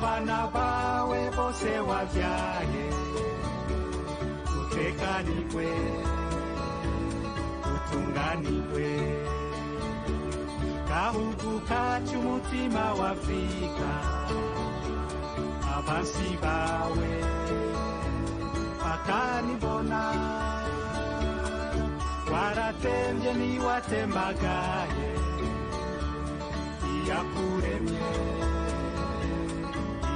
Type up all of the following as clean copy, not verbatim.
Abana bawe bose wabyaye utekanirwe utunganirwe gahugu kacu umutima wa Afrika abansi bawe bakanibona waratembye niwatembagaye iyakuremye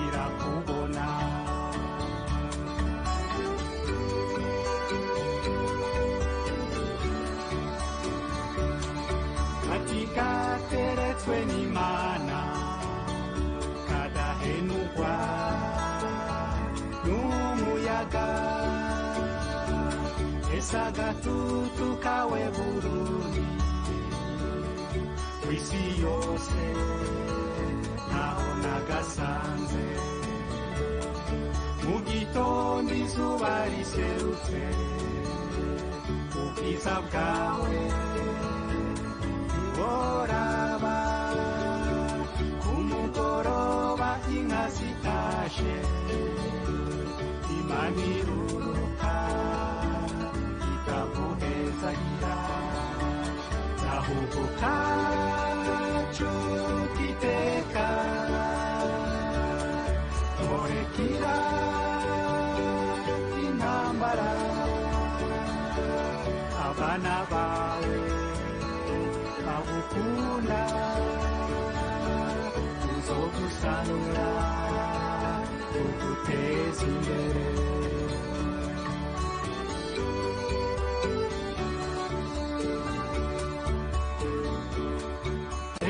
irakubona. Kateretswe n'Imana kadahenukwa n'umuyaga ese agatutu kawe Burundi kw'isi yose ntaho nagasanze mu gitondo izuba riserutse ubwiza bwawe oraba kumugoroba inka zitashe Imana iruruka ikaguhezagira gahugu kacu k'iteka murekira intambara abana bawe bagukunda tuzogusanura tuguteze imbere.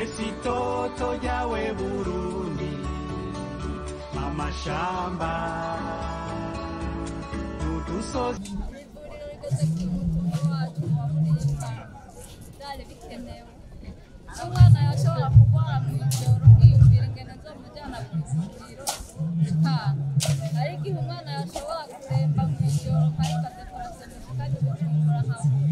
Ese itoto ryawe Burundi amashamba n'udusozi. Ivuriro rigeze ku mutumba wacu wa Murimba byari bikenewe. Umwana yashobora kurwara mu ijoro nkiyumvira ingene nzomujyana ku ivuriro bikanga, ariko igihe umwana yashobora kuremba mu ijoro nkareka deparasema kajya Bujumbura nkabura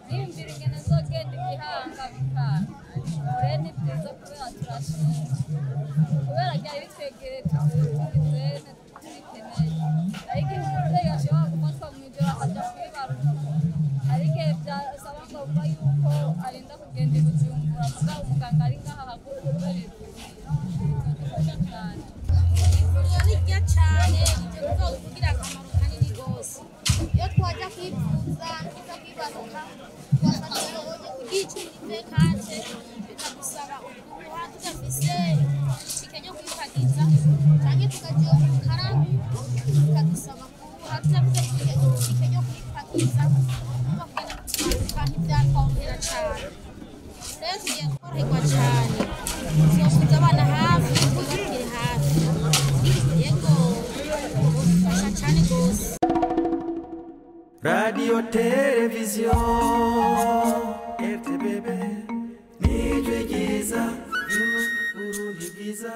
niyumvira ingene nzogenda igihanga bikanga. Ubu rero ni byiza kubera turashima kubera ryari bitwegereye tubizene tubikeneye, ariko igihe umubyeyi ashobora gufatwa mu ijoro akajya kwibaruka hari igihe byasaba ngombwa yuko arinda kugenda i Bujumbura mugabo umuganga ari ngaha hagufi kubera ivuriro bizodufasha cane. Ivuriro ni ryo cyane ibyo bizotugira akamaro kanini rwose. Iyo twajya kwivuza tuza kwibaruka twafata kugira icumi n'ivekate bikadusaba ukuruha tudafise itike ryo kwipakiza canke tukaja mu karamu bikadusaba kuruha tudafise itike ryo kwipakiza urumva kugenda kwibaruka ntivyatworohera cane. Rero tugiye koroherwa cane tuzokuza abana hafi tubibakire hafi yego bidufasha cane rwose. Radio Television RTBB nijwi ryiza ry'Uburundi bwiza.